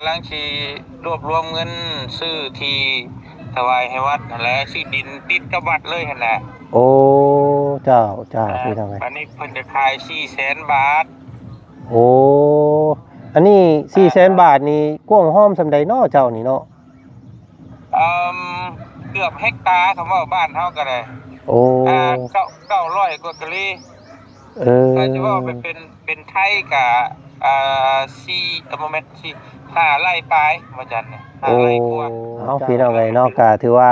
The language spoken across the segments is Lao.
ກຳລັງຊິລວບລວມເງິນຊື້ທີ່ຖວາຍໃຫ້ວັດຫັ້ນແຫຼະ ຊື້ດິນຕິດກັບວັດເລີຍຫັ້ນແຫຼະ. ໂອ້ ເຈົ້າ ເຈົ້າ ເອີ ພີ່ນ້ອງເອີຍ ອັນນີ້ເພິ່ນຈະຂາຍສີ່ແສນບາດ. ໂອ້ ອັນນີ້ສີ່ແສນບາດນີ້ ກວ້າງຮອມສ່ຳໃດເນາະ ເຈົ້ານີ້ເນາະ? ເອີ່ມ ເກືອບເຮັກຕາ ຄຳເວົ້າບ້ານເຮົາກໍໄດ້. ໂອ້ ອ່າ ເກົ້າ ເກົ້າຮ້ອຍກວ່າກະລີ. ເອີ ຖ້າຊິເວົ້າເປັນ ເປັນ ເປັນໄທກະ ອ່າ ສີ່ ເອີ ບໍ່ແມ່ນ ສີ່ ຫ້າໄຮ່ປາຍ ວ່າຊັ້ນນະ ຫ້າໄຮ່ກວ່າ. ໂອ້ ເອົາ ພີ່ນ້ອງເອີຍເນາະ ກະຖືວ່າ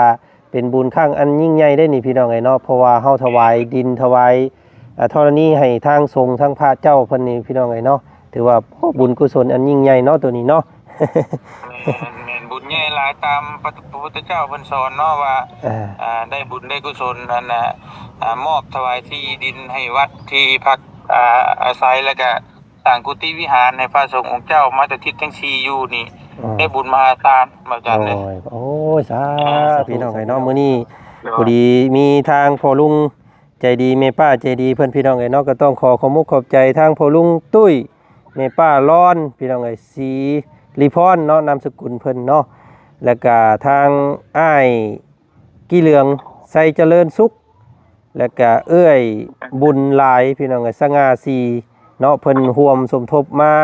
ເປັນບຸນຄັ້ງອັນຍິ່ງໃຫຍ່ເດ້ນີ້ ພີ່ນ້ອງເອີຍເນາະ ເພາະວ່າເຮົາຖວາຍດິນ ຖວາຍ ອ່າ ທໍລະນີໃຫ້ທາງສົງ ທາງພະເຈົ້າເພິ່ນນີ້ ພີ່ນ້ອງເອີຍເນາະ ຖືວ່າ ໂອ້ ບຸນກຸສົນອັນຍິ່ງໃຫຍ່ເນາະ ໂຕນີ້ເນາະ. ແມ່ນ ແມ່ນ ບຸນໃຫຍ່ຫຼາຍ ຕາມພະ ພະພຸດທະເຈົ້າເພິ່ນສອນເນາະວ່າ ອ່າ ອ່າ ໄດ້ບຸນໄດ້ກຸສົນ ອັນນ່າ ອ່າ ມອບຖວາຍທີ່ດິນໃຫ້ວັດທີ່ພັກ ອ່າ ອາໄສ ແລ້ວກະສ້າງກຸຕິວິຫານໃຫ້ພະສົງອົງເຈົ້າມາສະຖິດທັງສີ່ຢູ່ນີ້ ອືມ ໄດ້ບຸນມະຫາສານ ບາດຈັນເອີຍ. ໂອ້ຍ ສາ ອ່າ ສາທຸ ພີ່ນ້ອງເອີຍເນາະ ສາທຸ ມື້ນີ້ ໂດຍ ພໍດີມີທາງພໍ່ລຸງໃຈດີ ແມ່ປ້າໃຈດີເພິ່ນ ພີ່ນ້ອງເອີຍເນາະ ກໍຕ້ອງຂໍຂອບມຸກຂອບໃຈທາງພໍ່ລຸງຕຸ້ຍ ແມ່ປ້າລອນ ພີ່ນ້ອງເອີຍ ສີລິພອນເນາະ ນາມສະກຸນເພິ່ນເນາະ ແລ້ວກະທາງອ້າຍກີ່ເຫຼືອງ ໄຊຈະເລີນສຸກ ແລ້ວກະເອື້ອຍບຸນຫຼາຍ ພີ່ນ້ອງເອີຍ ສະຫງ່າສີເນາະ ເພິ່ນຮ່ວມສົມທົບມາ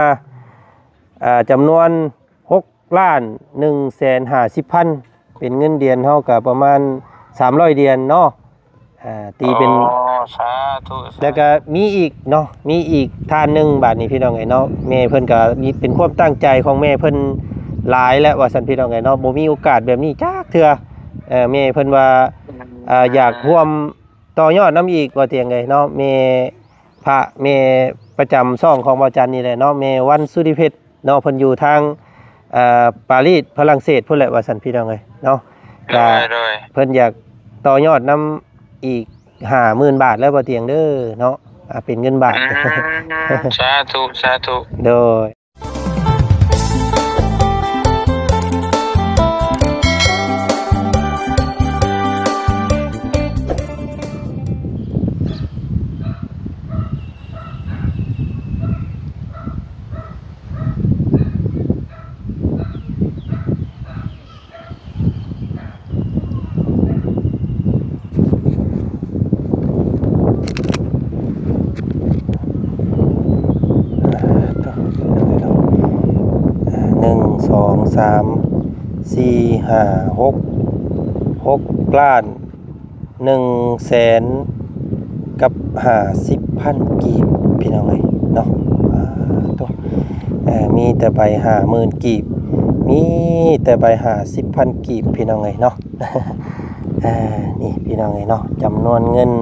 ອ່າ ຈຳນວນ ຫົກລ້ານໜຶ່ງແສນຫ້າສິບພັນ ເປັນເງິນດຽນເຮົາກໍປະມານສາມຮ້ອຍດຽນເນາະ ອ່າ ຕີເປັນ ອໍ ສາທຸ ແລ້ວກໍມີອີກເນາະ ມີອີກທ່ານໜຶ່ງ ບາດນີ້ພີ່ນ້ອງເອີຍເນາະ ແມ່ເພິ່ນກໍມີ ເປັນຄວາມຕັ້ງໃຈຂອງແມ່ເພິ່ນຫຼາຍແລ້ວວ່າຊັ້ນ ພີ່ນ້ອງເອີຍເນາະ ບໍ່ມີໂອກາດແບບນີ້ຈັກເທື່ອ ເອີ ແມ່ເພິ່ນວ່າ ອ່າ ຢາກຮ່ວມ ຕໍ່ຍອດນຳອີກ ບໍ່ຕຽງເອີຍເນາະ ແມ່ພະ ແມ່ປະຈຳຊ່ອງຂອງບ່າວຈັນນີ້ແຫຼະເນາະ ແມ່ວັນສຸລິເພັດເນາະ ເພິ່ນຢູ່ທາງ ເອີ ປາຣີສ ຝຣັ່ງເສດພຸ້ນແຫຼະວ່າຊັ້ນ ພີ່ນ້ອງເອີຍເນາະ ໂດຍ ກໍ ໂດຍ ເພິ່ນຢາກຕໍ່ຍອດນຳອີກຫ້າໝື່ນບາດແລ້ວ ບໍ່ຕຽງເດີເນາະ ອ່າ ເປັນເງິນບາດ ອືມ ສາທຸ ສາທຸ ໂດຍ. ອ່າ ໜຶ່ງ ສອງ ສາມ ສີ່ ຫ້າ ຫົກ ຫົກລ້ານ ໜຶ່ງແສນກັບຫ້າສິບພັນກີບ ພີ່ນ້ອງເອີຍເນາະ ອ່າ ໂຕ ເອີ ມີແຕ່ໃບຫ້າໝື່ນກີບ ມີແຕ່ໃບຫ້າສິບພັນກີບ ພີ່ນ້ອງເອີຍເນາະ ອ່າ ນີ້ພີ່ນ້ອງເອີຍເນາະ ຈຳນວນເງິນ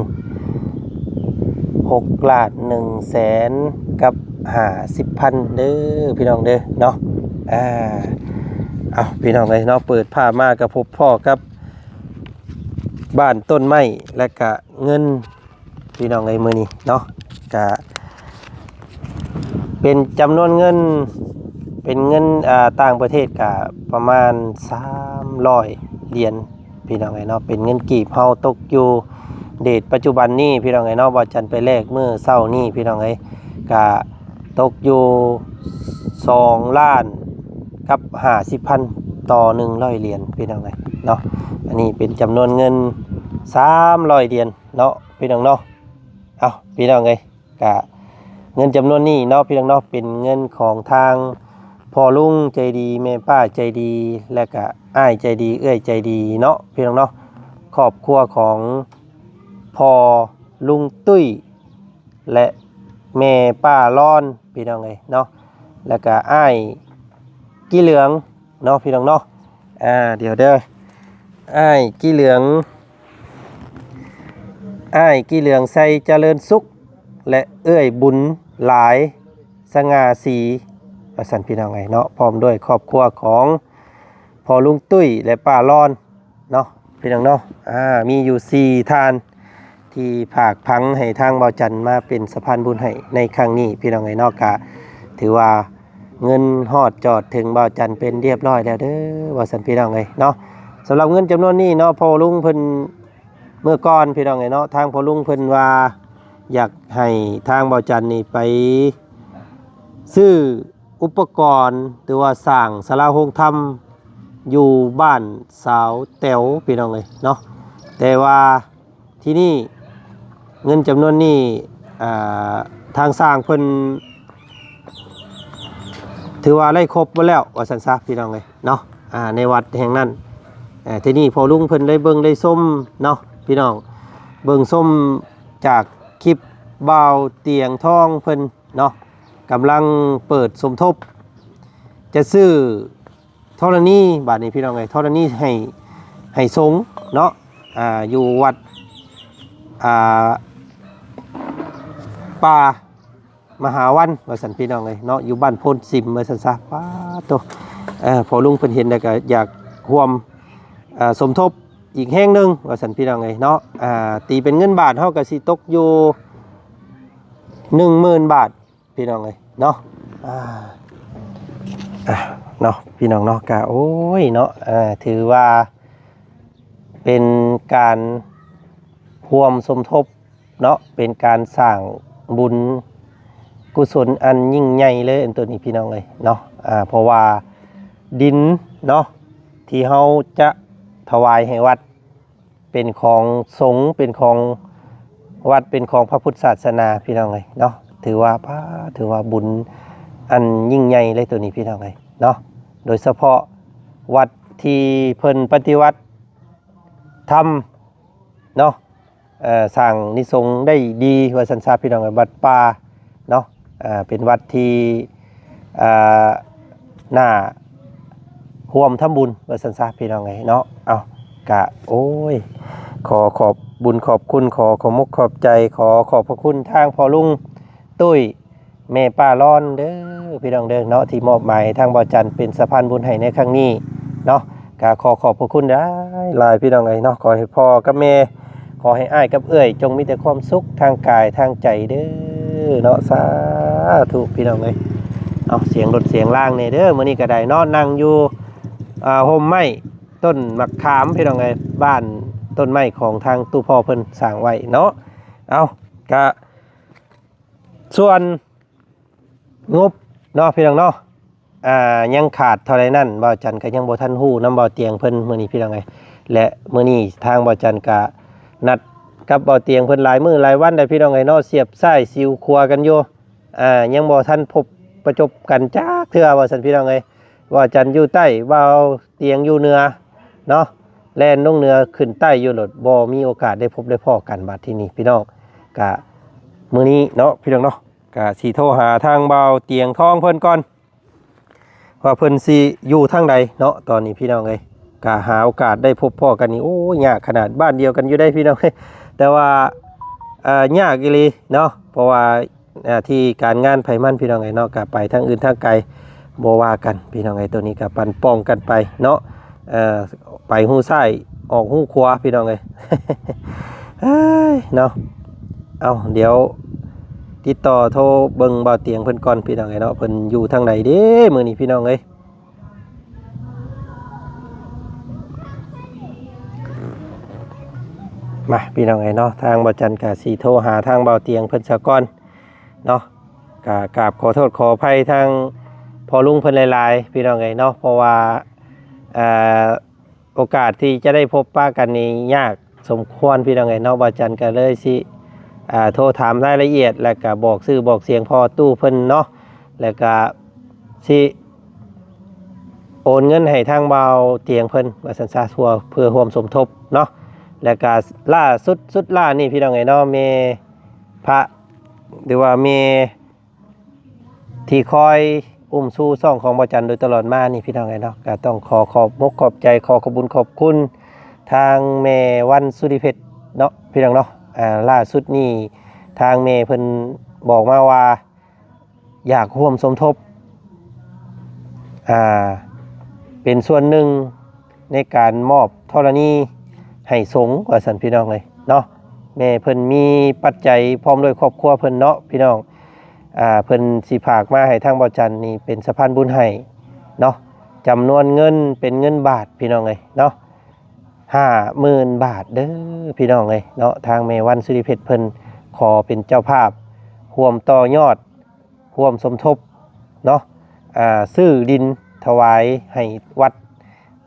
ຫົກລ້ານໜຶ່ງແສນກັບຫ້າສິບພັນເດີ ພີ່ນ້ອງເດີເນາະ ອ່າ ເອົາ ພີ່ນ້ອງເອີຍເນາະ ເປີດພາບມາກໍພົບພໍ້ກັບ ບ້ານຕົ້ນໄມ້ ແລະກະເງິນ ພີ່ນ້ອງເອີຍ ມື້ນີ້ເນາະ ກະເປັນຈຳນວນເງິນ ເປັນເງິນ ອ່າ ຕ່າງປະເທດກະປະມານສາມຮ້ອຍຫຼຽນ ພີ່ນ້ອງເອີຍເນາະ ເປັນເງິນກີບເຮົາຕົກຢູ່ເຣດປັດຈຸບັນນີ້ ພີ່ນ້ອງເອີຍເນາະ ບ່າວຈັນໄປແລກມື້ເຊົ້ານີ້ ພີ່ນ້ອງເອີຍ ກະຕົກຢູ່ສອງລ້ານກັບຫ້າສິບພັນຕໍ່ໜຶ່ງຮ້ອຍຫຼຽນ ພີ່ນ້ອງເອີຍເນາະ ອັນນີ້ເປັນຈຳນວນເງິນສາມຮ້ອຍຫຼຽນ ເນາະ ພີ່ນ້ອງເນາະ ເອົ້າ ພີ່ນ້ອງເອີຍ ກະເງິນຈຳນວນນີ້ເນາະ ພີ່ນ້ອງເນາະ ເປັນເງິນຂອງທາງພໍ່ລຸງໃຈດີ ແມ່ປ້າໃຈດີ ແລະກະອ້າຍໃຈດີ ເອື້ອຍໃຈດີເນາະ ພີ່ນ້ອງເນາະ ຄອບຄົວຂອງພໍ່ລຸງຕຸ້ຍ ແລະແມ່ປ້າລອນ ພີ່ນ້ອງເອີຍເນາະ ແລະກະອ້າຍກີ່ເຫຼືອງ ເນາະ ພີ່ນ້ອງເນາະ ອ່າ ດຽວເດີ ອ້າຍກີ່ເຫຼືອງ ອ້າຍກີ່ເຫຼືອງໄຊຈະເລີນສຸກ ແລະເອື້ອຍບຸນຫຼາຍສະຫງ່າສີ ວ່າຊັ້ນ ພີ່ນ້ອງເອີຍເນາະ ພ້ອມດ້ວຍຄອບຄົວຂອງພໍ່ລຸງຕຸ້ຍ ແລະປ້າລອນ ເນາະ ພີ່ນ້ອງເນາະ ອ່າ ມີຢູ່ສີ່ທ່ານ ທີ່ຝາກຝັງໃຫ້ທາງບ່າວຈັນມາເປັນສະພານບຸນໃຫ້ໃນຄັ້ງນີ້ ພີ່ນ້ອງເອີຍເນາະ ກະຖືວ່າເງິນຮອດຈອດເຖິງບ່າວຈັນເປັນຮຽບຮ້ອຍແລ້ວເດີ ວ່າຊັ້ນ ພີ່ນ້ອງເອີຍເນາະ ສຳລັບເງິນຈຳນວນນີ້ເນາະ ພໍ່ລຸງເພິ່ນ ເມື່ອກ່ອນ ພີ່ນ້ອງເອີຍເນາະ ທາງພໍ່ລຸງເພິ່ນວ່າ ຢາກໃຫ້ທາງບ່າວຈັນນີ້ໄປຊື້ ອຸປະກອນ ຫຼືວ່າສ້າງສາລາໂຮງທຳຢູ່ບ້ານສາວແຕວ ພີ່ນ້ອງເອີຍເນາະ. ແຕ່ວ່າທີ່ນີ້ເງິນຈຳນວນນີ້ ອ່າ ທາງຊ່າງເພິ່ນຖືວ່າໄດ້ຄົບໝົດແລ້ວວ່າຊັ້ນຊະ ພີ່ນ້ອງເອີຍເນາະ. ອ່າ ໃນວັດແຫ່ງນັ້ນ ເອີ ທີ່ນີ້ພໍ່ລຸງເພິ່ນໄດ້ເບິ່ງໄດ້ຊົມເນາະ ພີ່ນ້ອງ ເບິ່ງຊົມຈາກຄລິບບ່າວຕຽງທອງເພິ່ນເນາະ ກຳລັງເປີດສົມທົບ ຈະຊື້ທໍລະນີ ບາດນີ້ ພີ່ນ້ອງເອີຍ ທໍລະນີໃຫ້ ໃຫ້ສົງເນາະ ອ່າ ຢູ່ວັດ ອ່າ ປ່າ ມະຫາວັນວ່າຊັ້ນ ພີ່ນ້ອງເອີຍເນາະ ຢູ່ບ້ານໂພນສິມວ່າຊັ້ນຊະ. ປາດໂທ້ ເອີ ພໍ່ລຸງເພິ່ນເຫັນແລ້ວກໍຢາກຮ່ວມ ເອີ ສົມທົບອີກແຮງໜຶ່ງວ່າຊັ້ນ ພີ່ນ້ອງເອີຍເນາະ. ອ່າ ຕີເປັນເງິນບາດເຮົາກໍຊິຕົກຢູ່ໜຶ່ງໝື່ນບາດ ພີ່ນ້ອງເອີຍເນາະ. ອ່າ ອ່າ ເນາະ ພີ່ນ້ອງເນາະ ກະ ໂອ້ຍ ເນາະ ເອີ ຖືວ່າເປັນການຮ່ວມສົມທົບ ເນາະ ເປັນການສ້າງບຸນກຸສົນອັນຍິ່ງໃຫຍ່ເລີຍ ອັນໂຕນີ້ ພີ່ນ້ອງເອີຍເນາະ. ອ່າ ເພາະວ່າດິນເນາະ ທີ່ເຮົາຈະຖວາຍໃຫ້ວັດ ເປັນຂອງສົງ ເປັນຂອງວັດ ເປັນຂອງພະພຸດທະສາສະໜາ ພີ່ນ້ອງເອີຍເນາະ. ຖືວ່າ ປາ ຖືວ່າບຸນອັນຍິ່ງໃຫຍ່ເລີຍໂຕນີ້ ພີ່ນ້ອງເອີຍເນາະ. ໂດຍສະເພາະວັດທີ່ເພິ່ນປະຕິບັດທຳເນາະ ເອີ ສ້າງນິສົງໄດ້ດີວ່າຊັ້ນຊະ ພີ່ນ້ອງເອີຍ ວັດປ່າເນາະ. ເອີ ເປັນວັດທີ່ ເອີ ໜ້າຮ່ວມທຳບຸນວ່າຊັ້ນຊະ ພີ່ນ້ອງເອີຍເນາະ. ເອົ້າ ກະ ໂອ້ຍ ຂໍຂອບບຸນຂອບຄຸນ ຂໍຂອບມຸກຂອບໃຈ ຂໍຂອບພະຄຸນທາງພໍ່ລຸງຕຸ້ຍ ແມ່ປ້າລອນເດີ ພີ່ນ້ອງເດີເນາະ ທີ່ມອບໝາຍໃຫ້ທາງບ່າວຈັນເປັນສະພານບຸນໃຫ້ໃນຄັ້ງນີ້ເນາະ. ກະຂໍຂອບພະຄຸນຫຼາຍໆ ພີ່ນ້ອງເອີຍເນາະ. ຂໍໃຫ້ພໍ່ກັບແມ່ ຂໍໃຫ້ອ້າຍກັບເອື້ອຍ ຈົ່ງມີແຕ່ຄວາມສຸກທາງກາຍທາງໃຈເດີເນາະ. ສາທຸ ພີ່ນ້ອງເອີຍ. ເອົາ ສຽງລົດສຽງລາງແດ່ເດີ ມື້ນີ້ກໍໄດ້ເນາະ ນັ່ງຢູ່ ອ່າ ຮົ່ມໄມ້ຕົ້ນໝາກຂາມ ພີ່ນ້ອງເອີຍ ບ້ານ ຕົ້ນໄມ້ຂອງທາງຕູ້ພໍ່ເພິ່ນສ້າງໄວ້ເນາະ. ເອົາ ກະ ສ່ວນງົບເນາະ ພີ່ນ້ອງເນາະ ອ່າ ຍັງຂາດເທົ່າໃດນັ້ນ ບ່າວຈັນກໍຍັງບໍ່ທັນຮູ້ນຳບ່າວຕຽງເພິ່ນມື້ນີ້ ພີ່ນ້ອງເອີຍ. ແລະ ມື້ນີ້ທາງບ່າວຈັນກໍນັດກັບບ່າວຕຽງເພິ່ນຫຼາຍມື້ຫຼາຍວັນແລ້ວ ພີ່ນ້ອງເອີຍເນາະ ສຽບຊ້າຍສິວຂວາກັນຢູ່ ອ່າ ຍັງບໍ່ທັນພົບປະຈົບກັນຈັກເທື່ອວ່າຊັ້ນ ພີ່ນ້ອງເອີຍ. ບ່າວຈັນຢູ່ໃຕ້ ບ່າວຕຽງຢູ່ເໜືອເນາະ ແລ່ນລົງເໜືອຂຶ້ນໃຕ້ຢູ່ໂລດ ບໍ່ມີໂອກາດໄດ້ພົບໄດ້ພໍ້ກັນ. ບັດທີນີ້ ພີ່ນ້ອງ ກະມື້ນີ້ເນາະ ພີ່ນ້ອງເນາະ ກະຊິໂທຫາທາງບ່າວຕຽງທອງເພິ່ນກ່ອນ ວ່າເພິ່ນຊິຢູ່ທາງໃດເນາະ. ຕອນນີ້ ພີ່ນ້ອງເອີຍ ກະຫາໂອກາດໄດ້ພົບພໍ້ກັນນີ້ ໂອ້ຍ ຍາກຂະໜາດ ບ້ານດຽວກັນຢູ່ໄດ໋ ພີ່ນ້ອງເອີຍ ແຕ່ວ່າ ເອີ່ ຍາກອີ່ຫຼີເນາະ ເພາະວ່າ ອ່າ ທີ່ການງານໃຜມັນ ພີ່ນ້ອງເອີຍເນາະ ກະໄປທາງອື່ນທາງໄກ ບໍ່ວ່າກັນ ພີ່ນ້ອງເອີຍ. ໂຕນີ້ກະປັນປ່ອງກັນໄປເນາະ ເອີ ໄປຮູຊ້າຍອອກຮູຂວາ ພີ່ນ້ອງເອີຍ ເອີຍເນາະ. ເອົາ ດຽວຕິດຕໍ່ໂທເບິ່ງບ່າວຕຽງເພິ່ນກ່ອນ ພີ່ນ້ອງເອີຍເນາະ ເພິ່ນຢູ່ທາງໃດເດ້ມື້ນີ້ ພີ່ນ້ອງເອີຍ. ມາ ພີ່ນ້ອງເອີຍເນາະ ທາງບ່າວຈັນກະຊິໂທຫາທາງບ່າວຕຽງເພິ່ນສາກ່ອນເນາະ. ກະກາບຂໍໂທດຂໍອະໄພທາງພໍ່ລຸງເພິ່ນຫຼາຍໆ ພີ່ນ້ອງເອີຍເນາະ ເພາະວ່າ ເອີ ໂອກາດທີ່ຈະໄດ້ພົບປະກັນນີ້ຍາກສົມຄວນ ພີ່ນ້ອງເອີຍເນາະ. ບ່າວຈັນກະເລີຍຊິ ອ່າ ໂທຖາມລາຍລະອຽດ ແລ້ວກະບອກຊື່ບອກສຽງພໍ່ຕູ້ເພິ່ນເນາະ ແລ້ວກະຊິໂອນເງິນໃຫ້ທາງບ່າວຕຽງເພິ່ນວ່າຊັ້ນຊະ ເພື່ອ ເພື່ອຮ່ວມສົມທົບເນາະ. ແລ້ວກະລ່າສຸດ ສຸດລ່ານີ້ ພີ່ນ້ອງເອີຍເນາະ ແມ່ພະ ຫຼືວ່າແມ່ ທີ່ຄອຍອຸ້ມຊູຊ່ອງຂອງບ່າວຈັນໂດຍຕະຫຼອດມານີ້ ພີ່ນ້ອງເອີຍເນາະ ກໍຕ້ອງຂໍຂອບອົກຂອບໃຈ ຂໍຂອບບຸນຂອບຄຸນທາງແມ່ວັນສຸລິເພັດເນາະ ພີ່ນ້ອງເນາະ. ອ່າ ລ່າສຸດນີ້ທາງແມ່ເພິ່ນບອກມາວ່າ ຢາກຮ່ວມສົມທົບ ອ່າ ເປັນສ່ວນໜຶ່ງ ໃນການມອບທໍລະນີໃຫ້ສົງວ່າຊັ້ນ ພີ່ນ້ອງເອີຍເນາະ. ແມ່ເພິ່ນມີປັດໄຈພ້ອມດ້ວຍຄອບຄົວເພິ່ນເນາະ ພີ່ນ້ອງ ອ່າ ເພິ່ນຊິຝາກມາໃຫ້ທາງບ່າວຈັນນີ້ເປັນສະພານບຸນໃຫ້ເນາະ ຈຳນວນເງິນເປັນເງິນບາດ ພີ່ນ້ອງເອີຍເນາະ ຫ້າໝື່ນບາດເດີ ພີ່ນ້ອງເອີຍເນາະ. ທາງແມ່ວັນສຸລິເພັດເພິ່ນຂໍເປັນເຈົ້າພາບຮ່ວມຕໍ່ຍອດ ຮ່ວມສົມທົບເນາະ ອ່າ ຊື້ດິນຖວາຍໃຫ້ວັດ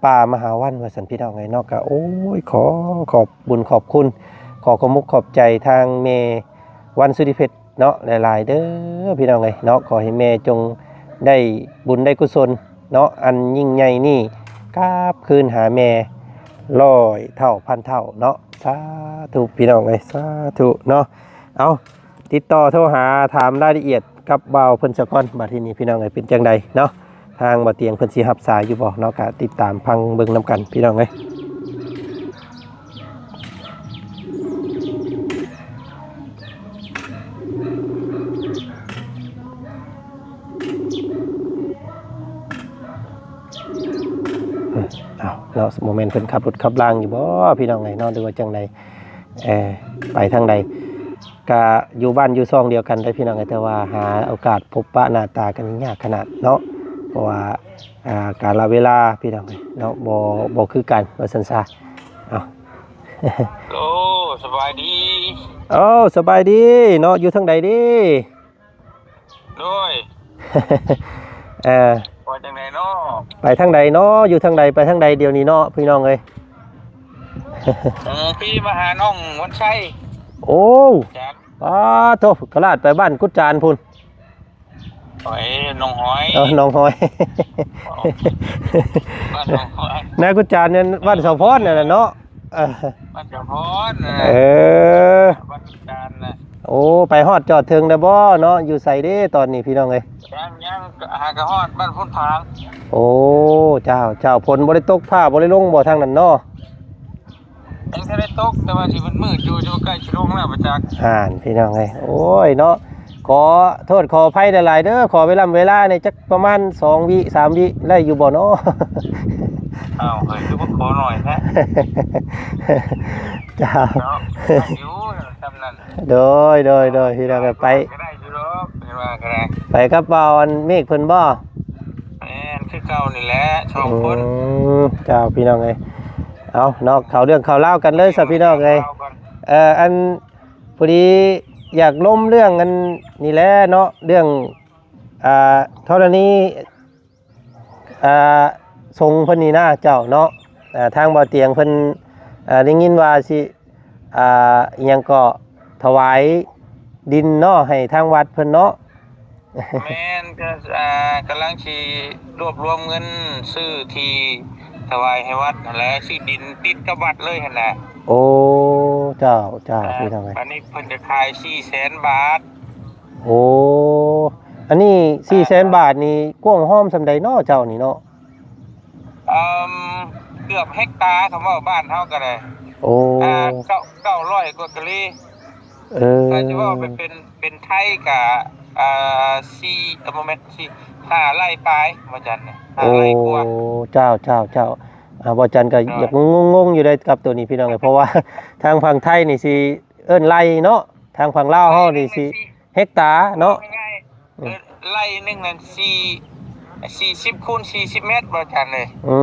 ປ່າມະຫາວັນວ່າຊັ້ນ ພີ່ນ້ອງເອີຍເນາະ. ກະ ໂອ້ຍ ຂໍຂອບບຸນຂອບຄຸນ ຂໍຂອບມຸກຂອບໃຈທາງແມ່ວັນສຸລິເພັດ ເນາະ ຫຼາຍໆເດີພີ່ນ້ອງເອີຍເນາະ. ຂໍໃຫ້ແມ່ຈົ່ງໄດ້ບຸນໄດ້ກຸສົນເນາະ ອັນຍິ່ງໃຫຍ່ນີ້ ກັບຄືນຫາແມ່ຮ້ອຍເທົ່າພັນເທົ່າເນາະ. ສາທຸພີ່ນ້ອງເອີຍ ສາທຸເນາະ. ເອົາ ຕິດຕໍ່ໂທຫາຖາມລາຍລະອຽດກັບບ່າວເພິ່ນສາກ່ອນ ບາດທີນີ້ພີ່ນ້ອງເອີຍ ເປັນຈັ່ງໃດເນາະ? ທາງບ່າວຕຽງເພິ່ນຊິຮັບສາຍຢູ່ບໍ່ເນາະ? ກະຕິດຕາມຟັງເບິ່ງນຳກັນພີ່ນ້ອງເອີຍ. ອ້າວ ເນາະ ບໍ່ແມ່ນເພິ່ນຂັບລົດຂັບລາງຢູ່ບໍ່ພີ່ນ້ອງເອີຍເນາະ ຫຼືວ່າຈັ່ງໃດ? ເອີ ໄປທາງໃດ ກະຢູ່ບ້ານຢູ່ຊ່ອງດຽວກັນໄດ໋ພີ່ນ້ອງເອີຍ ແຕ່ວ່າຫາໂອກາດພົບປະໜ້າຕາກັນຍາກຂະໜາດເນາະ ເພາະວ່າ ອ່າ ກາລະເວລາພີ່ນ້ອງເອີຍເນາະ ບໍ່ ບໍ່ຄືກັນວ່າຊັ້ນຊະ. ເອົາ ໂອ້ ສະບາຍດີ. ໂອ້ ສະບາຍດີເນາະ ຢູ່ທາງໃດເດ? ໂດຍ ເອີ ວ່າຈັ່ງໃດເນາະ? ໄປທາງໃດເນາະ? ຢູ່ທາງໃດ ໄປທາງໃດດຽວນີ້ເນາະ ພີ່ນ້ອງເອີຍ? ເອີ ພີ່ມາຫານ້ອງວັນໄຊ. ໂອ້ ຈ້າ ປາໂທ ກະລາດໄປບ້ານກຸດຈານພຸ້ນ. ໄປໜອງຫອຍ. ເອີ ໜອງຫອຍ ບ້ານໜອງຫອຍ ນາກຸດຈານນັ້ນ ບ້ານສາວພອນນັ້ນນະເນາະ. ເອີ ບ້ານສາວພອນນະ. ເອີ ບ້ານກຸດຈານນະ. ໂອ້ ໄປຮອດຈອດເຖິງແລ້ວບໍ່ເນາະ? ຢູ່ໃສເດຕອນນີ້ພີ່ນ້ອງເອີຍ? ຍັງ ຍັງ ຫາກະຮອດບ້ານໂພນຜາງ. ໂອ້ ເຈົ້າ ເຈົ້າ ຝົນບໍ່ໄດ້ຕົກ ຟ້າບໍ່ໄດ້ລົງບໍ່ທາງນັ້ນເນາະ? ຍັງບໍ່ໄດ້ຕົກ ແຕ່ວ່າຊິມືດໆຢູ່ ຢູ່ໃກ້ຊິລົງແລ້ວປະຈັກ. ອ່ານ ພີ່ນ້ອງເອີຍ ໂອ້ຍເນາະ ຂໍໂທດຂໍອະໄພຫຼາຍໆເດີ ຂໍເວລາ ເວລານີ້ຈັກປະມານສອງວິ ສາມວິ ໄດ້ຢູ່ບໍ່ເນາະ? ອ້າວ ເຮີ້ຍ ຄືວ່າຂໍໜ້ອຍແທ້. ເຈົ້າ ເນາະ ໄດ້ຢູ່ ສ່ຳນັ້ນ. ໂດຍ ໂດຍ ໂດຍ ພີ່ນ້ອງເອີຍ ໄປ ກໍໄດ້ຢູ່ດອກ ເຫັນວ່າກໍໄດ້. ໄປກັບບ່າວອັນເມກເພິ່ນບໍ່? ແມ່ນ ຄືເກົ່ານີ້ແຫຼະ ສອງຄົນ. ອືມ ເຈົ້າ ພີ່ນ້ອງເອີຍ ເອົາເນາະ ເຂົ້າເລື່ອງເຂົ້າລາວກັນເລີຍຊະ ພີ່ນ້ອງເອີຍ. ເອີ ອັນ ພໍດີຢາກລົມເລື່ອງອັນນີ້ແຫຼະເນາະ ເລື່ອງ ອ່າ ທໍລະນີ ອ່າ ສົງເພິ່ນນີ້ນາເຈົ້າເນາະ. ອ່າ ທາງບ່າວຕຽງເພິ່ນ ອ່າ ໄດ້ຍິນວ່າຊິ ອ່າ ອີ່ຫຍັງເກາະ ຖວາຍດິນເນາະ ໃຫ້ທາງວັດເພິ່ນເນາະ. ແມ່ນ ກໍ ອ່າ ກຳລັງຊິລວບລວມເງິນຊື້ທີ່ຖວາຍໃຫ້ວັດຫັ້ນແຫຼະ ຊື້ດິນຕິດກັບວັດເລີຍຫັ້ນນະ. ໂອ້ ເຈົ້າ ເຈົ້າ ອ່າ ພີ່ນ້ອງເອີຍ ອັນນີ້ເພິ່ນຈະຂາຍສີ່ແສນບາດ. ໂອ້ ອັນນີ້ສີ່ແສນບາດນີ້ກວ້າງຮອມສ່ຳໃດເນາະ ເຈົ້ານີ້ເນາະ? ເອີ່ມ ເກືອບເຮັກຕາ ຄຳເວົ້າບ້ານເຮົາກໍໄດ້. ໂອ້ ອ່າ ເກົ້າ ເກົ້າຮ້ອຍກວ່າກະລີ. ເອີ ຖ້າຊິເວົ້າເປັນ ເປັນ ເປັນໄທກະ ອ່າ ສີ່ ເອີ ບໍ່ແມ່ນ ສີ່ ຫ້າໄຮ່ປາຍ ບໍ່ຈັນ ຫ້າໄຮ່ກວ່າ. ໂອ້ ເຈົ້າ ເຈົ້າ ເຈົ້າ ອ່າ ບໍ່ຈັນກໍ ເອີ ຢາກງົງໆຢູ່ໄດ໋ກັບໂຕນີ້ ພີ່ນ້ອງເອີຍ ເພາະວ່າທາງຝັ່ງໄທນີ້ຊິເອີ້ນໄຮ່ເນາະ ທາງຝັ່ງລາວເຮົານີ້ຊິເຮັກຕາເນາະ. ເອີ ໄຮ່ໜຶ່ງນັ້ນສີ່ ສີ່ສິບຄູນສີ່ສິບແມັດ ບໍ່ຈັນເອີຍ. ອື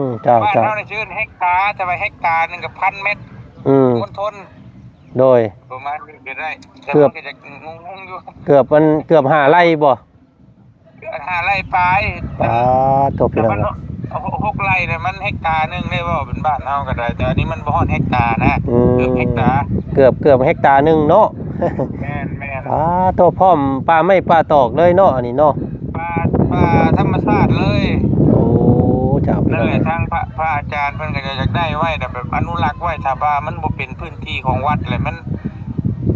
ມ ເຈົ້າ ບ້ານເຮົານີ້ຊິເອີ້ນເຮັກຕາ ແຕ່ວ່າເຮັກຕາໜຶ່ງກໍພັນແມັດ. ອືມ ມົນທົນ ໂດຍ ປະມານນີ້ກໍໄດ້ ແຕ່ ເກືອບ ມັນກໍຈະງົງໆຢູ່ ເກືອບມັນ ເກືອບຫ້າໄຮ່ບໍ່? ເກືອບຫ້າໄຮ່ປາຍ. ປາໂທ ພີ່ນ້ອງເອີຍ ເອົາຫົກໄຮ່ນະ ມັນເຮັກຕາໜຶ່ງເດ້ ເວົ້າເປັນບ້ານເຮົາກໍໄດ້ ແຕ່ອັນນີ້ມັນບໍ່ຮອດເຮັກຕານະ. ອືມ ເກືອບເຮັກຕາ ເກືອບ ເກືອບເຮັກຕາໜຶ່ງເນາະ. ແມ່ນໆ ປາໂທ ພ້ອມປ່າໄມ້ປ່າຕອກເລີຍເນາະ ອັນນີ້ເນາະ. ປ່າ ປ່າທຳມະຊາດເລີຍ. ໂອ້ ເຈົ້າ ພີ່ນ້ອງເອີຍ ທາງພະ ພະອາຈານເພິ່ນກໍຢາກໄດ້ໄວ້ ແບບອະນຸລັກໄວ້ ຖ້າວ່າມັນບໍ່ເປັນພື້ນທີ່ຂອງວັດແຫຼະ ມັນ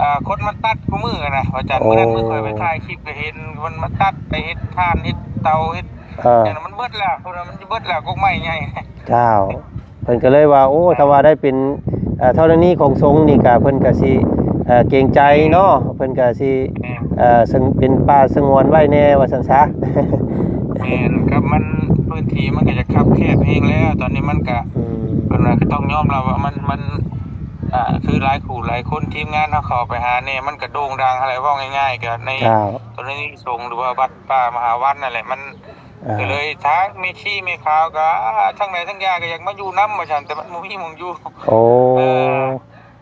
ອ່າ ຄົນມາຕັດຄູ່ມື້ນະ ວ່າຈັ່ງ. ໂອ້ ມື້ນັ້ນມື້ຂ້ອຍໄປຖ່າຍຄລິບກໍເຫັນຄົນມາຕັດ ໄປເຮັດຖ່ານ ເຮັດເຕົາ ເຮັດ ອ່າ ຫຍັງ ມັນເບິດແລ້ວ ພຸ້ນນະ ມັນເບິດແລ້ວ ກົກໄມ້ໃຫຍ່. ເຈົ້າ ເພິ່ນກໍເລີຍວ່າ ໂອ້ ຖ້າວ່າໄດ້ເປັນ ເອີ ທໍລະນີຂອງສົງນີ້ກະ ເພິ່ນກະຊິ ເອີ ເກງໃຈເນາະ ເພິ່ນກະຊິ ເອີ ເປັນປ່າສະຫງວນໄວ້ແດ່ວ່າຊັ້ນຊະ. ແມ່ນ ກັບມັນ ພື້ນທີ່ມັນກໍຈະຄັບແຄບແຮງແລ້ວ ຕອນນີ້ມັນກະ ອືມ ເພິ່ນວ່າກໍຕ້ອງຍອມຮັບວ່າມັນ ມັນ ອ່າ ຄືຫຼາຍຄູ່ຫຼາຍຄົນ ທີມງານເຮົາເຂົ້າໄປຫາແດ່ ມັນກະໂດ່ງດັງຫັ້ນແຫຼະ ເວົ້າງ່າຍໆ ກະໃນ ເຈົ້າ ກໍລະນີສົງ ຫຼືວ່າວັດປ່າມະຫາວັນນັ້ນແຫຼະ ມັນ ອ່າ ກໍເລີຍທາງແມ່ຊີແມ່ຂາວກໍ ອ່າ ທັງໃດທັງຢ່າງກໍຢາກມາຢູ່ນຳວ່າຊັ້ນ ແຕ່ມັນບໍ່ມີໝ່ອງຢູ່. ໂອ້ ເອີ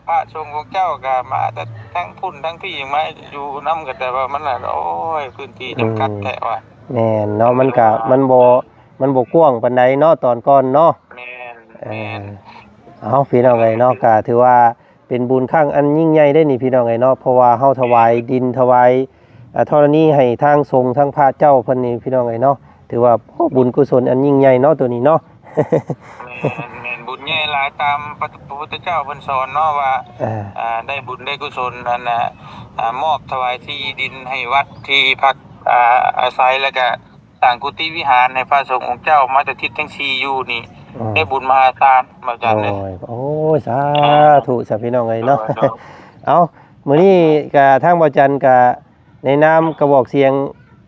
ພະສົງຂອງເຈົ້າກໍມາແຕ່ທັງພຸ້ນທັງພີ້ ມາຢູ່ນຳກັນ ແຕ່ວ່າມັນ ໂອ້ຍ ພື້ນທີ່ຈຳກັດແທ້ວ່າ. ແມ່ນເນາະ ມັນກະ ມັນບໍ່ ມັນບໍ່ກວ້າງປານໃດເນາະ ຕອນກ່ອນເນາະ. ແມ່ນ ເອີ ແມ່ນ ເອົາ ພີ່ນ້ອງເອີຍເນາະ ກະຖືວ່າເປັນບຸນຄັ້ງອັນຍິ່ງໃຫຍ່ເດ້ນີ້ ພີ່ນ້ອງເອີຍເນາະ ເພາະວ່າເຮົາຖວາຍດິນ ຖວາຍ ອ່າ ທໍລະນີໃຫ້ທາງສົງ ທາງພະເຈົ້າເພິ່ນນີ້ ພີ່ນ້ອງເອີຍເນາະ ຖືວ່າ ໂອ້ ບຸນກຸສົນອັນຍິ່ງໃຫຍ່ເນາະ ໂຕນີ້ເນາະ. ແມ່ນ ແມ່ນ ບຸນໃຫຍ່ຫຼາຍ ຕາມພະ ພະພຸດທະເຈົ້າເພິ່ນສອນເນາະວ່າ ເອີ ອ່າ ໄດ້ບຸນໄດ້ກຸສົນ ອັນນ່າ ອ່າ ມອບຖວາຍທີ່ດິນໃຫ້ວັດ ທີ່ພັກ ອ່າ ອາໄສ ແລ້ວກະສ້າງກຸຕິວິຫານໃຫ້ພະສົງອົງເຈົ້າ ມາສະຖິດທັງສີ່ຢູ່ນີ້ ອືມ ໄດ້ບຸນມະຫາສານ ບ່າວຈັນເອີຍ. ໂອ້ຍ ສາທຸຊະ ພີ່ນ້ອງເອີຍເນາະ. ໂດຍ ໂດຍ ເອົາ ມື້ນີ້ກະທາງບ່າວຈັນກະ ໃນນາມກະບອກສຽງ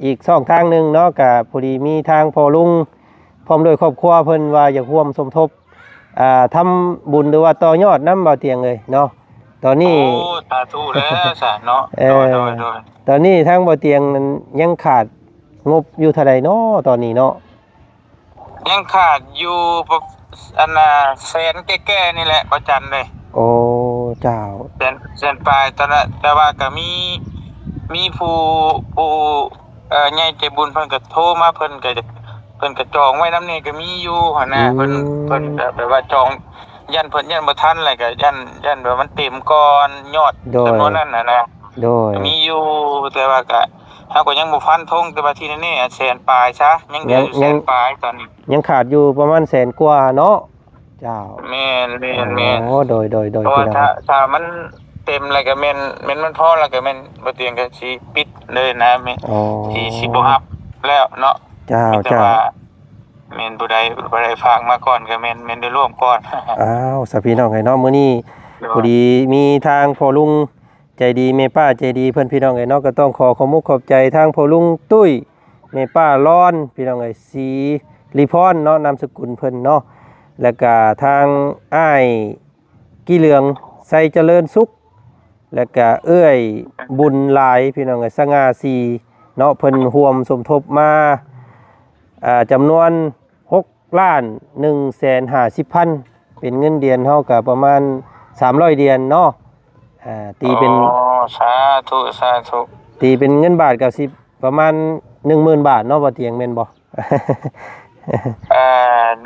ອີກຊ່ອງທາງໜຶ່ງເນາະ ກະພໍດີມີທາງພໍ່ລຸງ ພ້ອມດ້ວຍຄອບຄົວເພິ່ນວ່າຢາກຮ່ວມສົມທົບ ອ່າ ທຳບຸນ ຫຼືວ່າຕໍ່ຍອດນຳ ບ່າວຕຽງເອີຍເນາະ. ຕອນນີ້ ໂອ້ ສາທຸແລ້ວຊະເນາະ. ເອີ ໂດຍ ໂດຍ ໂດຍ ຕອນນີ້ທາງບ່າວຕຽງນັ້ນຍັງຂາດງົບຢູ່ເທົ່າໃດເນາະ ຕອນນີ້ເນາະ? ຍັງຂາດຢູ່ປະ ອັນນ່າ ແສນແກ່ໆນີ້ແຫຼະ ພະຈັນເອີຍ. ໂອ້ ເຈົ້າ ແສນ ແສນປາຍຕອນນັ້ນ ແຕ່ວ່າກະມີ ມີຜູ້ ຜູ້ ເອີ ໃຫຍ່ໃຈບຸນເພິ່ນກະໂທມາ ເພິ່ນກະ ເພິ່ນກະຈອງໄວ້ນຳແດ່ ກະມີຢູ່ຫັ້ນນະ. ອືມ ເພິ່ນ ເພິ່ນກະແບບວ່າຈອງ ຢ້ານເພິ່ນ ຢ້ານບໍ່ທັນ ແລ້ວກະຢ້ານ ຢ້ານແບບມັນເຕັມກ່ອນຍອດ ໂດຍ ຈຳນວນນັ້ນຫັ້ນນະ. ໂດຍ ກະມີຢູ່ ແຕ່ວ່າກະ ເຮົາກໍຍັງບໍ່ຟັນທົງ ແຕ່ວ່າທີ່ແນ່ໆ ແສນປາຍຊະ ຍັງເຫຼືອຢູ່ ຍັງ ແສນປາຍຕອນນີ້ ຍັງຂາດຢູ່ປະມານແສນກວ່າເນາະ. ເຈົ້າ ແມ່ນ ແມ່ນ ແມ່ນ. ໂອ້ ໂດຍ ໂດຍ ໂດຍ ເພາະວ່າ ພີ່ນ້ອງ ຖ້າ ຖ້າມັນເຕັມແລ້ວກໍແມ່ນ ແມ່ນມັນພໍແລ້ວກໍແມ່ນ ບໍ່ຕຽງກໍຊິປິດເລີຍນະ ແມ່ນ ອໍ ຊິ ຊິບໍ່ຮັບແລ້ວເນາະ. ເຈົ້າ ມີແຕ່ ເຈົ້າ ວ່າ ແມ່ນຜູ້ໃດ ຜູ້ໃດຝາກມາກ່ອນກໍແມ່ນ ແມ່ນໄດ້ລວມກ່ອນ. ອ້າວ ສະ ພີ່ນ້ອງເອີຍເນາະ ມື້ນີ້ ໂດຍ ພໍດີມີທາງພໍ່ລຸງ ໃຈດີ ແມ່ປ້າໃຈດີເພິ່ນ ພີ່ນ້ອງເອີຍເນາະ ກໍຕ້ອງຂໍຂອບມຸກຂອບໃຈທາງພໍ່ລຸງຕຸ້ຍ ແມ່ປ້າລອນ ພີ່ນ້ອງເອີຍ ສີລິພອນເນາະ ນາມສະກຸນເພິ່ນເນາະ ແລ້ວກະທາງອ້າຍກີ່ເຫຼືອງ ໄຊຈະເລີນສຸກ ແລ້ວກະເອື້ອຍບຸນຫຼາຍ ພີ່ນ້ອງເອີຍ ສະຫງ່າສີເນາະ ເພິ່ນຮ່ວມສົມທົບມາ ອ່າ ຈຳນວນ ຫົກລ້ານໜຶ່ງແສນຫ້າສິບພັນ ເປັນເງິນດຽນເຮົາກໍປະມານສາມຮ້ອຍດຽນເນາະ. ອ່າ ຕີເປັນ ອໍ ສາທຸ ສາທຸ ຕີເປັນເງິນບາດກໍຊິປະມານໜຶ່ງໝື່ນບາດເນາະ ບໍ່ຕຽງແມ່ນບໍ່? ເອີ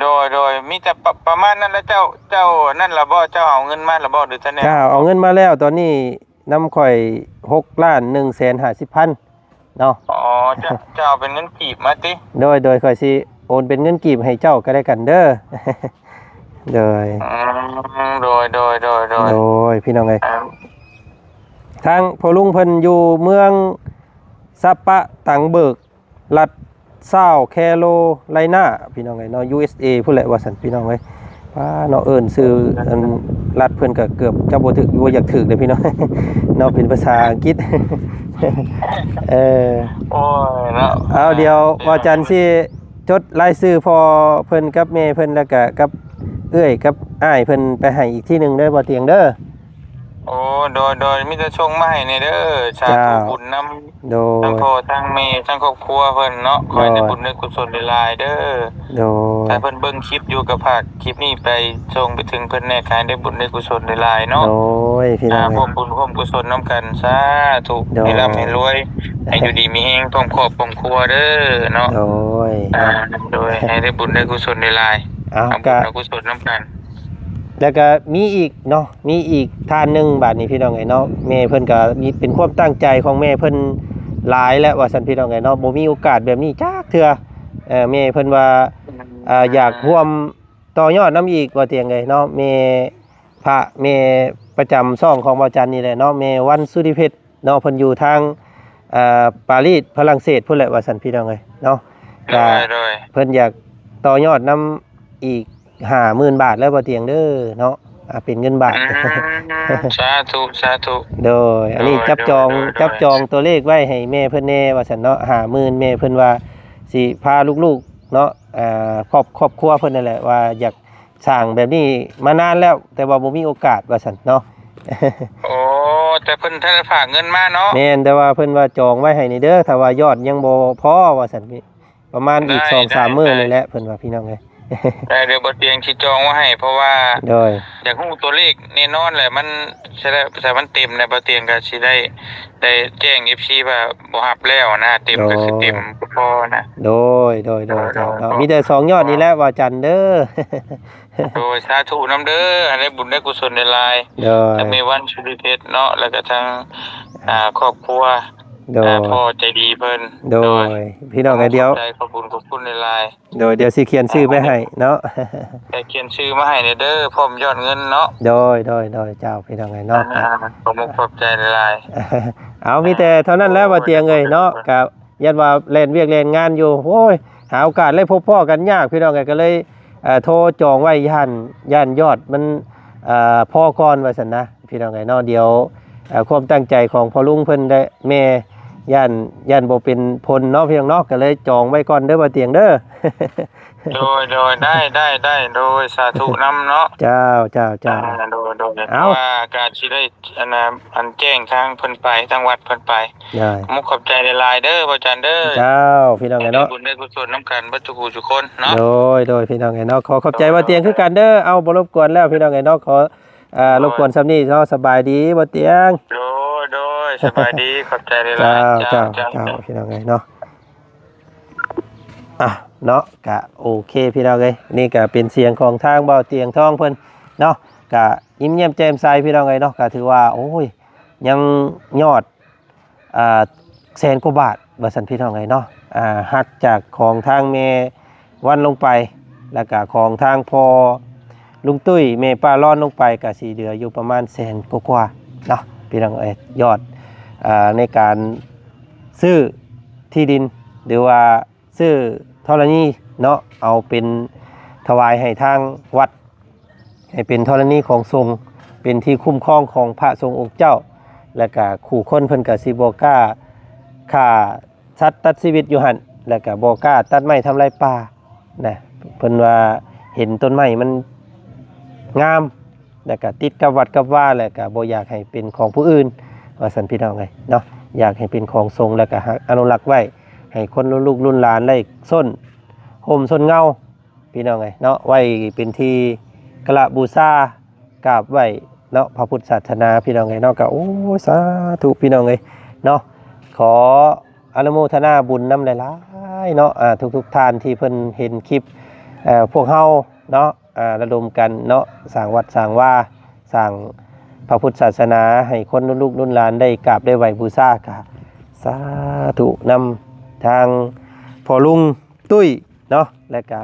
ໂດຍ ໂດຍ ມີແຕ່ປະ ປະມານນັ້ນແຫຼະ. ເຈົ້າ ເຈົ້ານັ້ນລະບໍ່? ເຈົ້າເອົາເງິນມາລະບໍ່ ຫຼືຈັ່ງໃດ? ເຈົ້າ ເອົາເງິນມາແລ້ວ ຕອນນີ້ນຳຂ້ອຍຫົກລ້ານໜຶ່ງແສນຫ້າສິບພັນ ເນາະ. ອໍ ເຈົ້າ ເຈົ້າເອົາເປັນເງິນກີບມາຕິ? ໂດຍ ໂດຍ ຂ້ອຍຊິໂອນເປັນເງິນກີບໃຫ້ເຈົ້າກໍແລ້ວກັນເດີ. ໂດຍ ອືມ ໂດຍ ໂດຍ ໂດຍ ໂດຍ ພີ່ນ້ອງເອີຍ ທາງພໍ່ລຸງເພິ່ນຢູ່ເມືອງສະປະຕັງເບີກ ລັດຊາວແຄໂຣໄລນາ ພີ່ນ້ອງເອີຍເນາະ ຢູເອສເອ ພຸ້ນແຫຼະວ່າຊັ້ນ ພີ່ນ້ອງເອີຍ. ປ້າເນາະ ເອີ້ນຊື່ອັນລັດເພິ່ນກໍເກືອບຈະບໍ່ຖືກ ບໍ່ຢາກຖືກເດ້ພີ່ນ້ອງເນາະ ເປັນພາສາອັງກິດ. ເອີ ໂອ້ຍເນາະ ເອົາ ດຽວບ່າວຈັນຊິຈົດລາຍຊື່ພໍ່ເພິ່ນກັບແມ່ເພິ່ນ ແລ້ວກະກັບເອື້ອຍກັບອ້າຍເພິ່ນໄປໃຫ້ອີກທີໜຶ່ງເດີ ບໍ່ຕຽງເດີ. ໂອ້ ໂດຍ ໂດຍ ມີແຕ່ສົ່ງມາໃຫ້ແດ່ເດີ. ສາທຸ ເຈົ້າ ບຸນນຳ ໂດຍ ທັງພໍ່ທັງແມ່ທັງຄອບຄົວເພິ່ນເນາະ ໂດຍ ຂໍໃຫ້ໄດ້ບຸນໄດ້ກຸສົນຫຼາຍໆເດີ. ໂດຍ ຖ້າເພິ່ນເບິ່ງຄລິບຢູ່ກໍຝາກຄລິບນີ້ໄປສົ່ງໄປເຖິງເພິ່ນແດ່ ຂໍໃຫ້ໄດ້ບຸນໄດ້ກຸສົນຫຼາຍໆເນາະ. ໂດຍ ພີ່ນ້ອງເອີຍ ຮ່ວມບຸນຮ່ວມກຸສົນນຳກັນ. ສາທຸ ໂດຍ ໃຫ້ລ່ຳໃຫ້ລວຍ ໃຫ້ຢູ່ດີມີແຮງພ້ອມຄອບພ້ອມຄົວເດີເນາະ. ໂດຍ ອ່າ ໂດຍ ໃຫ້ໄດ້ບຸນໄດ້ກຸສົນຫຼາຍໆ ເອົາ ເອົາບຸນເອົາກຸສົນນຳກັນ. ແລ້ວກໍມີອີກເນາະ ມີອີກທ່ານໜຶ່ງບາດນີ້ ພີ່ນ້ອງເອີຍເນາະ ແມ່ເພິ່ນກໍມີ ເປັນຄວາມຕັ້ງໃຈຂອງແມ່ເພິ່ນຫຼາຍແລ້ວວ່າຊັ້ນ ພີ່ນ້ອງເອີຍເນາະ ບໍ່ມີໂອກາດແບບນີ້ຈັກເທື່ອ. ເອີ ແມ່ເພິ່ນວ່າ ອືມ ອ່າ ຢາກຮ່ວມຕໍ່ຍອດນຳອີກ ວ່າຕຽງເອີຍເນາະ ແມ່ ພະແມ່ປະຈຳຊ່ອງຂອງບ່າວຈັນນີ້ແຫຼະເນາະ ແມ່ວັນສຸລິເພັດ ເນາະ ເພິ່ນຢູ່ທາງ ເອີ ປາຣີສ ຝຣັ່ງເສດພຸ້ນແຫຼະວ່າຊັ້ນ ພີ່ນ້ອງເອີຍເນາະ. ໂດຍ ກໍ ໂດຍ ເພິ່ນຢາກຕໍ່ຍອດນຳອີກຫ້າໝື່ນບາດແລ້ວ ບໍ່ຕຽງເດີເນາະ ອ່າ ເປັນເງິນບາດ. ອືມ ສາທຸ ສາທຸ. ໂດຍ ອັນນີ້ ໂດຍ ຈັບຈອງ ໂດຍ ໂດຍ ຈັບຈອງຕົວເລກໄວ້ໃຫ້ແມ່ເພິ່ນແດ່ວ່າຊັ້ນເນາະ ຫ້າໝື່ນ ແມ່ເພິ່ນວ່າຊິພາລູກໆເນາະ ອ່າ ຄອບ ຄອບຄົວເພິ່ນນັ້ນແຫຼະ ວ່າຢາກ ສ້າງແບບນີ້ມານານແລ້ວ ແຕ່ວ່າບໍ່ມີໂອກາດວ່າຊັ້ນເນາະ. ໂອ້ ແຕ່ເພິ່ນທັນໄດ້ຝາກເງິນມາເນາະ. ແມ່ນ ແຕ່ວ່າເພິ່ນວ່າຈອງໄວ້ໃຫ້ນີ້ເດີ ຖ້າວ່າຍອດຍັງບໍ່ພໍວ່າຊັ້ນ ປະມານອີກ ໄດ້ ສອງສາມ ໄດ້ ມື້ນີ້ແຫຼະ ເພິ່ນວ່າ ພີ່ນ້ອງເອີຍ. ແຕ່ດຽວບໍ່ຕຽງຊິຈອງໄວ້ໃຫ້ ເພາະວ່າ ໂດຍ ຢາກຮູ້ຕົວເລກແນ່ນອນແຫຼະ ມັນ ໃສ່ ໃສ່ມັນເຕັມແລ້ວ ບໍ່ຕຽງກໍຊິໄດ້ ໄດ້ແຈ້ງເອັຟຊີວ່າບໍ່ຮັບແລ້ວນະ ເຕັມກໍຄືເຕັມ ໂດຍ ບໍ່ພໍນະ ໂດຍ ໂດຍ ໂດຍ ໂດຍ ເຈົ້າເນາະ ໂດຍ ມີແຕ່ສອງຍອດນີ້ແຫຼະ ໂດຍ ວ່າຈັນເດີ ໂດຍ ສາທຸນຳເດີ ໃຫ້ໄດ້ບຸນໄດ້ກຸສົນຫຼາຍໆ ໂດຍ ທັງແມ່ວັນ ສຸລິເພັດເນາະ ແລ້ວກໍທັງ ອ່າ ຄອບຄົວ ໂດຍ ອ່າ ພໍ່ໃຈດີເພິ່ນ ໂດຍ ໂດຍ ພີ່ນ້ອງເອີຍ ດຽວ ຂອບໃຈ ຂອບບຸນຂອບຄຸນຫຼາຍໆ ໂດຍ ດຽວຊິຂຽນຊື່ໄປໃຫ້ເນາະ ແຕ່ຂຽນຊື່ມາໃຫ້ແດ່ເດີ ພ້ອມຍອດເງິນເນາະ ໂດຍ ໂດຍ ໂດຍ ເຈົ້າ ພີ່ນ້ອງເອີຍເນາະ ອ່າ ຂອບມຸກຂອບໃຈຫຼາຍໆ ເອົາ ມີແຕ່ເທົ່ານັ້ນແຫຼະ ອ່າ ບໍ່ຕຽງເອີຍເນາະ ກໍຢ້ານວ່າແລ່ນວຽກແລ່ນງານຢູ່ ໂອ້ຍ ຫາໂອກາດໄດ້ພົບພໍ້ກັນຍາກ ພີ່ນ້ອງເອີຍ ກໍເລີຍ ເອີ ໂທຈອງໄວ້ ຢ້ານ ຢ້ານຍອດມັນ ເອີ ພໍກ່ອນວ່າຊັ້ນນະ ພີ່ນ້ອງເອີຍເນາະ ດຽວ ເອີ ຄວາມຕັ້ງໃຈຂອງພໍ່ລຸງເພິ່ນ ແລະ ແມ່ ຢ້ານ ຢ້ານບໍ່ເປັນຜົນເນາະ ພີ່ນ້ອງເນາະ ກໍເລີຍຈອງໄວ້ກ່ອນເດີ ບໍ່ຕຽງເດີ ໂດຍ ໂດຍ ໄດ້ ໄດ້ ໄດ້ ໂດຍ ສາທຸນຳເນາະ ເຈົ້າ ເຈົ້າ ເຈົ້າ ອ່າ ໂດຍ ໂດຍ ເອົາ ວ່າກະຊິໄດ້ ອັນນ່າ ອັນແຈ້ງທາງເພິ່ນໄປ ທາງວັດເພິ່ນໄປ ໂດຍ ຂອບມຸກຂອບໃຈຫຼາຍໆເດີ ພະອາຈານເດີ ເຈົ້າ ພີ່ນ້ອງເອີຍເນາະ ໃຫ້ໄດ້ບຸນໄດ້ກຸສົນນຳກັນເບິດທຸກຜູ້ທຸກຄົນເນາະ ໂດຍ ໂດຍ ພີ່ນ້ອງເອີຍເນາະ ຂໍຂອບໃຈ ໂດຍ ບໍ່ຕຽງຄືກັນເດີ ເອົາ ບໍ່ລົບກວນແລ້ວ ພີ່ນ້ອງເອີຍເນາະ ຂໍ ອ່າ ໂດຍ ລົບກວນສ່ຳນີ້ເນາະ ສະບາຍດີບໍ່ຕຽງ ໂດຍ ໂດຍ ສະບາຍດີ ຂອບໃຈຫຼາຍໆ ເຈົ້າ ເຈົ້າ ເຈົ້າ ເຈົ້າ ເຈົ້າ ພີ່ນ້ອງເອີຍເນາະ ອ່ະ ເນາະ ກະໂອເຄ ພີ່ນ້ອງເອີຍ ນີ້ກະເປັນສຽງຂອງທາງບ່າວຕຽງທອງເພິ່ນເນາະ ກະຍິ້ມແຍ້ມແຈ່ມໃສ ພີ່ນ້ອງເອີຍເນາະ ກະຖືວ່າ ໂອ້ຍ ຍັງຍອດ ອ່າ ແສນກວ່າບາດວ່າຊັ້ນ ພີ່ນ້ອງເອີຍເນາະ ອ່າ ຫັກຈາກຂອງທາງແມ່ວັນລົງໄປ ແລ້ວກະຂອງທາງພໍ່ລຸງຕຸ້ຍ ແມ່ປ້າລອນລົງໄປ ກະຊິເຫຼືອຢູ່ປະມານແສນກວ່າໆເນາະ ພີ່ນ້ອງເອີຍ ຍອດ ອ່າ ໃນການຊື້ທີ່ດິນ ຫຼືວ່າ ຊື້ທໍລະນີເນາະ ເອົາເປັນຖວາຍໃຫ້ທາງວັດ ໃຫ້ເປັນທໍລະນີຂອງສົງ ເປັນທີ່ຄຸ້ມຄອງຂອງພະສົງອົງເຈົ້າ ແລ້ວກະຄູ່ຄົນເພິ່ນກະຊິບໍ່ກ້າຂ້າສັດຕັດຊີວິດຢູ່ຫັ້ນ ແລ້ວກະບໍ່ກ້າຕັດໄມ້ທຳລາຍປ່ານະ ເພິ່ນວ່າເຫັນຕົ້ນໄມ້ມັນງາມ ແລ້ວກະຕິດກັບວັດກັບວາ ແລ້ວກະບໍ່ຢາກໃຫ້ເປັນຂອງຜູ້ອື່ນ ວ່າຊັ້ນ ພີ່ນ້ອງເອີຍເນາະ ຢາກໃຫ້ເປັນຂອງສົງ ແລ້ວກະຮັກອະນຸລັກໄວ້ ໃຫ້ຄົນລຸກລຸນຫຼານໄດ້ຊົນຮົ່ມຊົນເງົາ ພີ່ນ້ອງເອີຍເນາະ ໄວ້ເປັນທີ່ກະລະບູຊາ ກາບໄຫວ້ເນາະ ພະພຸດສາສະໜາ ພີ່ນ້ອງເອີຍເນາະ ກະ ໂອ້ ສາທຸ ພີ່ນ້ອງເອີຍເນາະ ຂໍອະນຸໂມທະນາບຸນນຳຫຼາຍໆເນາະ ອ່າ ທຸກໆທ່ານທີ່ເພິ່ນເຫັນຄລິບ ເອີ ພວກເຮົາເນາະ ອ່າ ລະດົມກັນເນາະ ສ້າງວັດສ້າງວາ ສ້າງພະພຸດສາສະໜາ ໃຫ້ຄົນລຸກລຸນຫຼານໄດ້ກາບໄດ້ໄຫວ້ບູຊາ ກະສາທຸນຳທາງພໍ່ລຸງຕຸ້ຍເນາະ ແລະກະ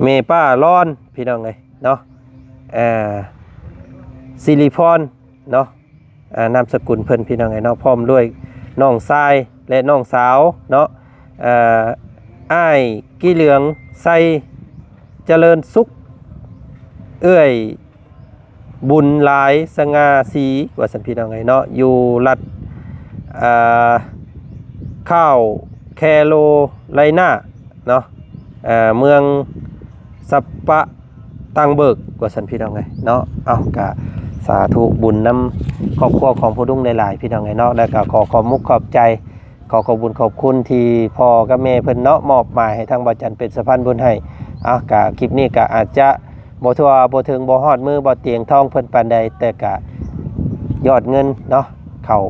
ແມ່ປ້າລອນ ພີ່ນ້ອງເອີຍເນາະ ເອີ ສິລິພອນເນາະ ອ່າ ນາມສະກຸນເພິ່ນ ພີ່ນ້ອງເອີຍເນາະ ພ້ອມດ້ວຍນ້ອງຊາຍ ແລະ ນ້ອງສາວເນາະ ເອີ ອ້າຍກີ່ເຫຼືອງໄຊ ຈະເລີນສຸກ ເອື້ອຍບຸນຫຼາຍສະຫງ່າສີ ວ່າຊັ້ນ ພີ່ນ້ອງເອີຍເນາະ ຢູ່ລັດ ເອີ ຄາວແຄໂລໄລນາເນາະ ເອີ ເມືອງສະປະຕັງເບີກ ວ່າຊັ້ນ ພີ່ນ້ອງເອີຍເນາະ ເອົ້າ ກະສາທຸບຸນນຳຄອບຄົວຂອງພໍ່ລຸງຫຼາຍໆ ພີ່ນ້ອງເອີຍເນາະ ແລະກະຂໍຂອບມຸກຂອບໃຈ ຂໍຂອບບຸນຂອບຄຸນທີ່ພໍ່ກັບແມ່ເພິ່ນເນາະ ມອບໝາຍໃຫ້ທາງບ່າວຈັນເປັນສະພານບຸນໃຫ້ ເອົ້າ ກະຄລິບນີ້ກະອາດຈະບໍ່ທົ່ວບໍ່ເຖິງບໍ່ຮອດມືບ່າວຕຽງທອງເພິ່ນປານໃດ ແຕ່ກະຍອດເງິນເນາະ ເຂົ້າ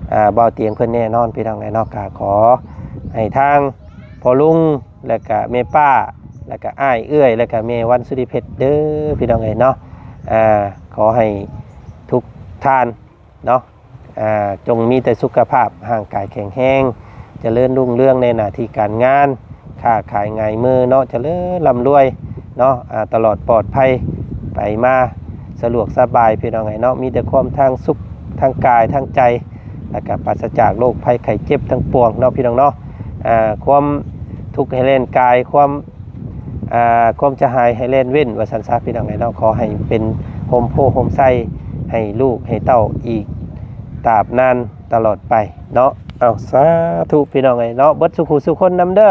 ເອີ ບ່າວຕຽງເພິ່ນແນ່ນອນ ພີ່ນ້ອງເອີຍເນາະ ກະຂໍໃຫ້ທາງພໍ່ລຸງ ແລະກະແມ່ປ້າ ແລະກະອ້າຍເອື້ອຍ ແລະກະແມ່ວັນສຸລິເພັດເດີ ພີ່ນ້ອງເອີຍເນາະ ເອີ ຂໍໃຫ້ທຸກທ່ານ ເນາະ ອ່າ ຈົ່ງມີແຕ່ສຸຂະພາບຮ່າງກາຍແຂງແຮງ ຈະເລີນຮຸ່ງເຮືອງໃນໜ້າທີ່ການງານ ຄ້າຂາຍຫງາຍມືເນາະ ຈະເລີນລ່ຳລວຍເນາະ ອ່າ ຕະຫຼອດປອດໄພ ໄປມາສະດວກສະບາຍ ພີ່ນ້ອງເອີຍເນາະ ມີແຕ່ຄວາມທາງສຸກທາງກາຍທາງໃຈ ແລ້ວກະປາສະຈາກໂລກໄພໄຂ້ເຈັບທັງປວງເນາະ ພີ່ນ້ອງເນາະ ອ່າ ຄວາມທຸກໃຫ້ແລ່ນກາຍ ຄວາມ ອ່າ ຄວາມຈະຫາຍໃຫ້ແລ່ນເວັ້ນ ວ່າຊັ້ນຊະ ພີ່ນ້ອງເອີຍເນາະ ຂໍໃຫ້ເປັນຮົ່ມໂພຮົ່ມໄຊໃຫ້ລູກໃຫ້ເຕົ້າອີກຕາບນານຕະຫຼອດໄປເນາະ ເອົ້າ ສາທຸ ພີ່ນ້ອງເອີຍເນາະ ເບິດສູ່ຜູ້ສູ່ຄົນນຳເດີ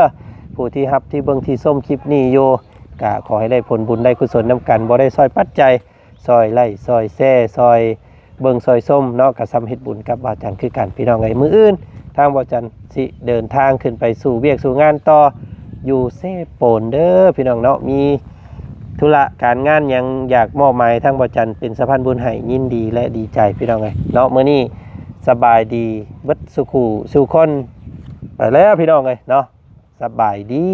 ຜູ້ທີ່ຮັບທີ່ເບິ່ງທີ່ຊົມຄລິບນີ້ຢູ່ ກະຂໍໃຫ້ໄດ້ຜົນບຸນໄດ້ກຸສົນນຳກັນ ບໍ່ໄດ້ຊ່ອຍປັດໄຈ ຊ່ອຍໄລຄ໌ ຊ່ອຍແຊ່ ຊ່ອຍເບິ່ງ ຊ່ອຍຊົມເນາະ ກະສ່ຳເຮັດບຸນກັບບ່າວຈັນຄືກັນ ພີ່ນ້ອງເອີຍ ມື້ອື່ນທາງບ່າວຈັນຊິເດີນທາງຂຶ້ນໄປສູ່ວຽກສູ່ງານຕໍ່ ຢູ່ເຊໂປນເດີພີ່ນ້ອງເນາະ. ມີທຸລະການງານຫຍັງຢາກມອບໝາຍທາງບໍ່ຈັນເປັນສະພານບຸນໃຫ້ ຍິນດີ ແລະ ດີໃຈພີ່ນ້ອງເອີຍເນາະ. ມື້ນີ້ສະບາຍດີເບິດສູ່ຄູ່ສູ່ຄົນ. ໄປແລ້ວພີ່ນ້ອງເອີຍເນາະ ສະບາຍດີ.